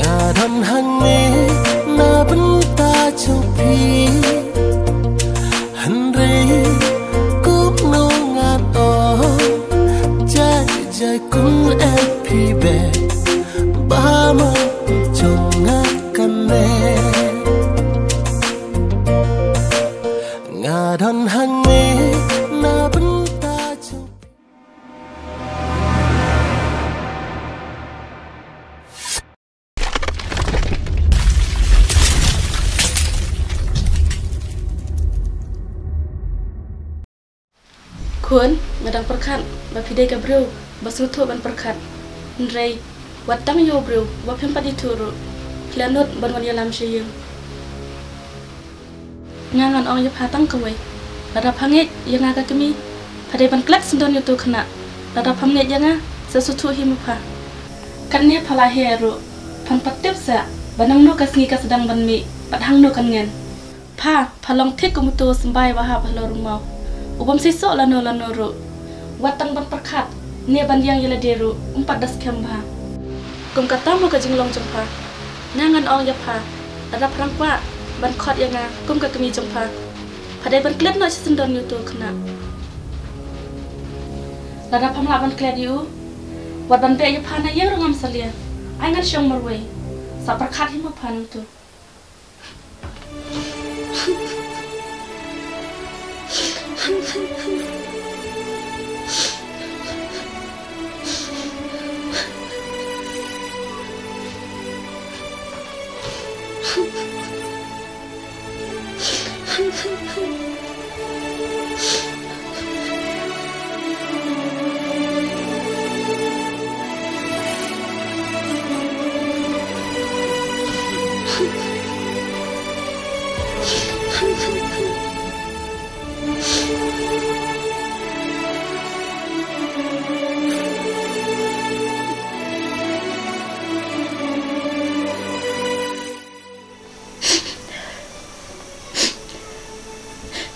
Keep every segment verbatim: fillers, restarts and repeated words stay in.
Nga don hangne na bynta jong phi, hynrei kumno ngan ong, jai jai kul em phi bad ba ma jong nga kane. Nga don hangne na bynta jong Khun, nga dang pyrkhat ba phi dei ka briew ba sngewthuh ban pyrkhat. Hynrei wat tang ïa u briew ba phim pat ithuh ruh, phi la nud ban wan ïalam sha ïing. Nga ngan ong ïa pha tang kawei. Lada pha ngeit ïa nga ka kmie, pha dei ban klet syndon ïa uto u khynnah. Lada pham ngeit ïa nga, sa sngewthuh hi ma pha. Katne pha la heh ruh, phan pat tip sa ba nangno ka sngi ka sdang ban mih bad hangno kan ngen. Pha, pha long thik kum uto u symbai ba hap halor u maw, u bym seisoh lano lano ruh. Wat tang ban pyrkhat ne ban ïeng ïa lade ruh, um pat da skhem bha. Kum kata mo ka jinglong jong pha. Nga ngan ong ïa pha, lada pha dang kwah ban khot ïa nga kum ka kmie jong pha, pha dei ban klet noh shisyndon ïa uto u khynnah. Lada pham lah ban klet ïa u, wat ban beh ïa pha na ïing ruh ngam salia. Ai ngan shong marwei. Sa pyrkhat hi ma pha nangtu.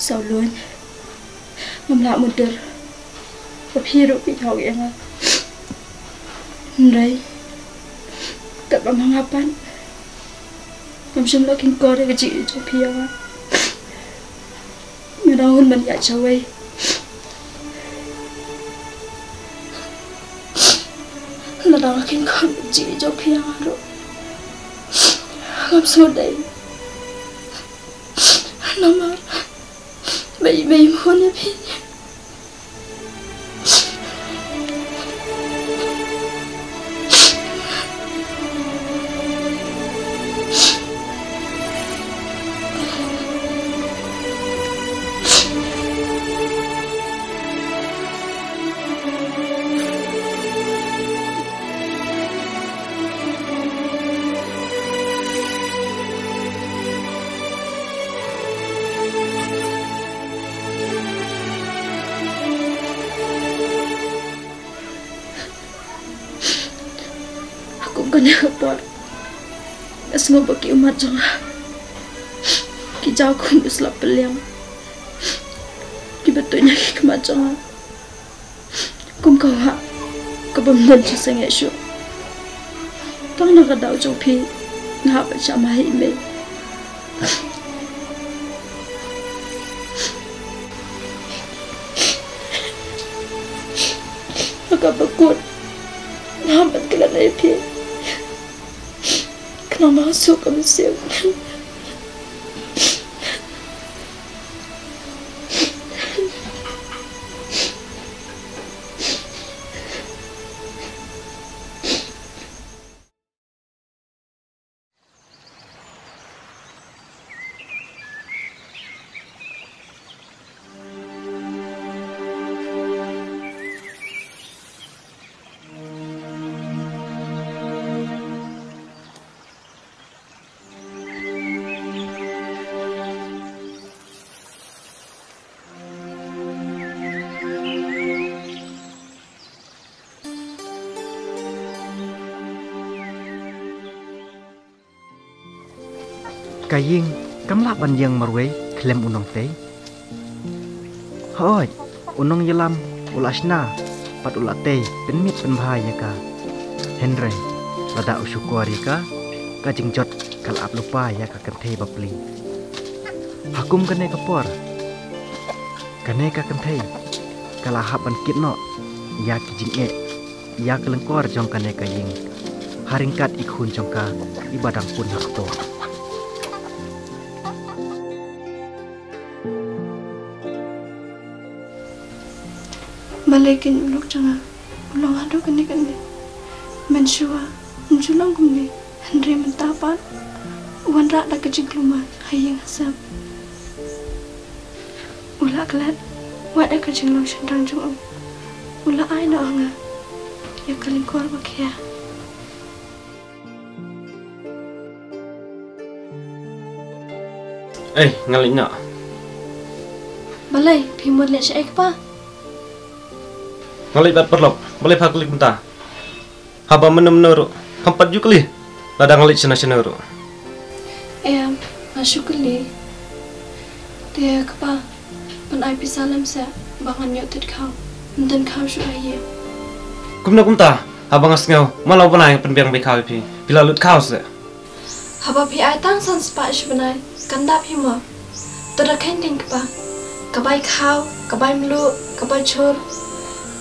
Sawlun, ngam lah mutdur ba phi ruh phi ïoh ïa nga. Hynrei katba ma nga pat, ngam shym la kyngkor ïa ka jingïeit jong phi ïa nga. Nga dang hun ban ïaid shawei. Lada nga kyngkor ïa ka jingïeit jong phi ïa nga ruh, ngam sngewdei. Namar ba i mei i hun ïa phi. Kum kane ka por, nga sngew ba ki ummat jong nga ki jaw kum u slap pylliang, kiba tuid na ki khmat jong nga. Kum ka wah kaba ym don jingsangeh shuh. Tang na ka daw jong phi nga hap ban shah mah ïa i mei. Ha kaba kut nga hap ban klet ïa phi. Khnang ba nga suk ka mynsiem. Ka ïing kam lah ban ïeng marwei khlem u nongtei. Hooid, u nongïalam u la shna bad u la tei pynmiet pynbha ïa ka. Hynrei lada u shukor ïa ka, ka jingjot ka la ap lypa ïa ka kynthei bapli. Ha kum kane ka por, kane ka kynthei ka la hap ban kit noh ïa ki jingeh ïa ka lyngkor jong kane ka ïing ha ryngkat i khun jong ka iba dang pun ha kto. Balei kein u lok jong nga u long haduh kane kane? Mynshuwa um ju long kumne, hynrei mynta pat u wanrah da ka jingkulmar ha ïing ha sem. U la klet wat ïa ka jinglong shynrang jong u. U la ai noh ha nga ïa ka lyngkor ba khia. Ei, nga leit noh. Balei, phi mut leit shaei kpa? Nga leit bad paralok, balei pha kylli kumta? Haba mynno mynno ruh pham pat ju kylli lada nga leit shano shano ruh. Em, nga shu kylli. Te kpa, pynai pisa lem seh ba ngan ïoh tit khaw. Ym don khaw shuh ha ïing. Kumno kumta, haba nga sngew ma la u bnai nga pynbiang bei khaw ïa phi, phi la lut khaw seh. Haba phi ai tang san spah shi bnai kan dap hi mo? To da kheiñ kheiñ kpa. Ka bai khaw, ka bai mluh, ka bai chur.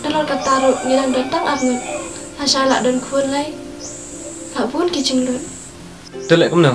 Nalor kata ruh ngi dang don tang arngut. Lashai la don khun lei. La bun ki jinglut. Te leh kumno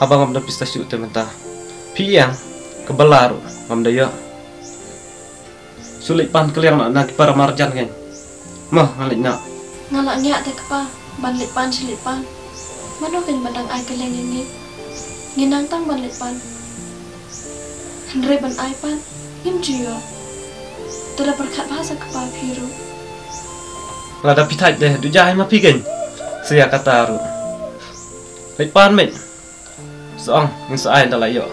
haba ngam don pisa shuh te mynta? Phi ïeng, ka bylla ruh ngam da ïoh. Shu leit pan kylliang noh na ki para marjan kein. Mo, nga leit noh. Nga la ngiah te kpa ban leit pan shi leit pan. Mano kein ba dang ai kylliang ïa ngi? Ngi nang tang ban leit pan. Hynrei ban ai pat ngim ju ïoh. Te da pyrkhat bha sa kpa phi ruh. Lada phi thait de, duh jai ma phi kein. Sa ïa kata ruh. Leit pan meit. Sa ong ngin sa ai ynda la ïoh.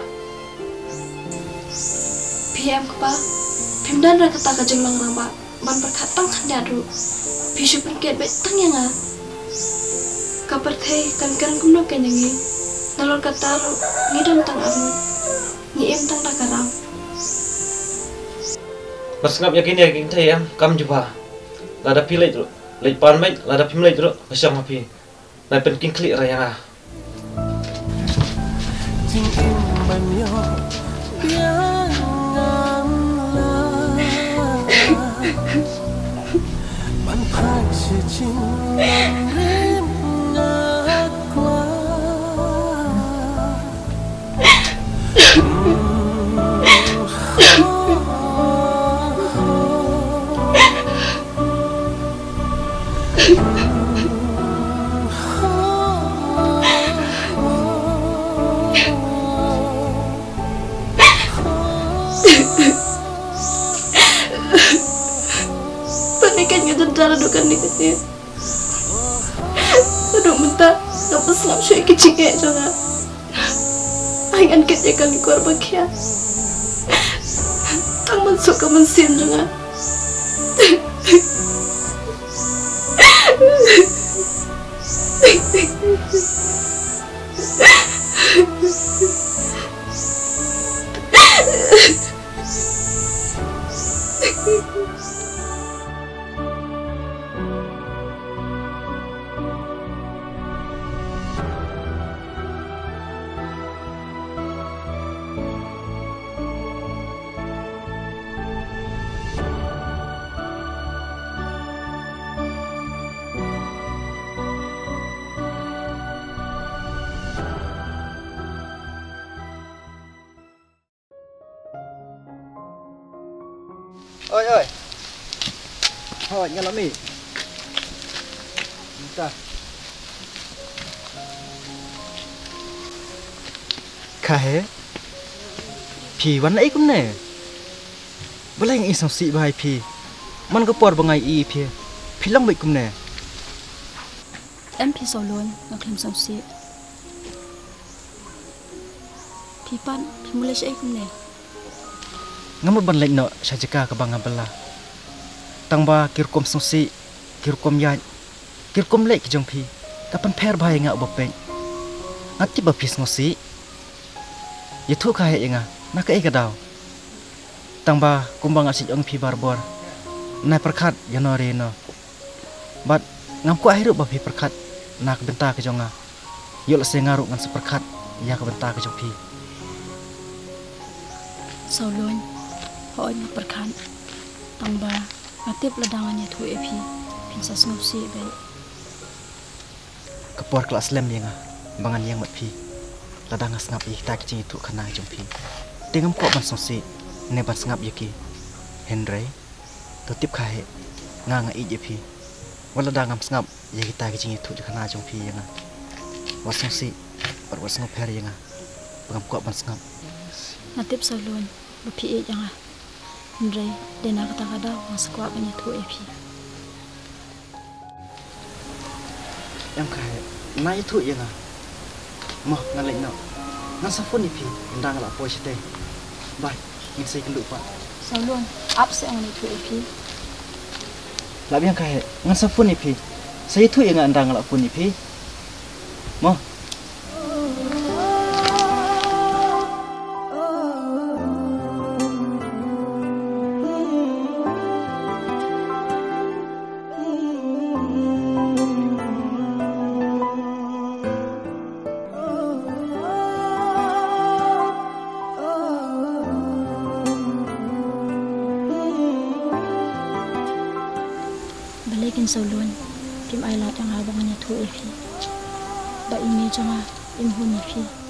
Phi em kpa, phim don re kata ka jinglong rangbah ban pyrkhat tang khyndiat ruh. Phi shu pynkit beit tang ïa nga. Ka pyrthei kan kren kumno kein ïa ngi. Nalor kata ruh ngi don tang arngut. Ngi im tang da ka ram. Ba sngap ïa kine ki kynthei em, kam jubab. Lada phi leit ruh leit pan beit, lada phim leit ruh ka shong ha phi. Nai pynking khlieh ra ïa nga. Jingim ban ïoh biang ngam lah. Ban phai shi jingim rim nga kwah. Pynïaid ka jingdon dara dukan ni kane. Haduh mynta nga pyrshang shuh ïa ki jingeh jong nga. Ai ngan kit ïa ka lyngkor ba khia. Tang mynsuk ka mynsiem jong nga. Oi, oi. Hoi, nga la mih. Mynta. Kha he. Phi wan ei kumne? Balei nga i sngewsih bha ïa phi. Man ka por ba nga i phi, phi long beit kumne. Em phi Sawlun, nga khlem sngewsih. Phi pat, phi mut leit shaei kumne? Nga mut ban leit noh sha jaka kaba nga bylla. Tang ba ki rukom sngewsih, ki rukom ïaid, ki rukom leh ki jong phi ka pynpher bha ïa nga uba peit. Nga tip ba phi sngewsih. Ïathuh kha hi ïa nga, na kaei ka daw? Tang ba kumba nga shu ong phi barabor, nai pyrkhat ïano re ïano. Bad ngam kwah hi ruh ba phi pyrkhat na ka bynta ka jong nga. Ïoh lehse nga ruh ngan sa pyrkhat ïa ka bynta ka jong phi. Sawlun, hooid nga pyrkhat. Tang ba nga tip lada ngan ïathuh ïa phi, phin sa sngewsih beit. Ka por ka la slem ïa nga ba ngan ïeng bad phi. Lada nga sngap ïa kita ki jingïathuh khana jong phi, te ngam kwah ban sngewsih ne ban sngap ïa ki. Hynrei to tip kha hi, nga nga ïeit ïa phi. Wat lada ngam sngap ïa kita ki jingïathuh khana jong phi ïa nga, wat sngewsih bad wat sngewpher ïa nga, ba ngam kwah ban sngap. Nga tip Sawlun ba phi ïeit ïa nga. Hynrei dei na kata ka daw nga sa kwah ban ïathuh ïa phi. Em kha hi, na ïathuh ïa nga. Mo, ngan leit noh. Ngan sa phone ïa phi ynda nga la poi shatei. Bye. Ngin sa ïakynduh pat. Sawlun, ap seh, ngan ïathuh ïa phi. Lah biang kha hi, ngan sa phone ïa phi. Sa ïathuh ïa nga ynda nga la phone ïa phi. Mo. Balei kin Sawlun, kim ai lad ïa nga ba ngan ïathuh ïa phi? Ba i mei jong nga im hun ïa phi.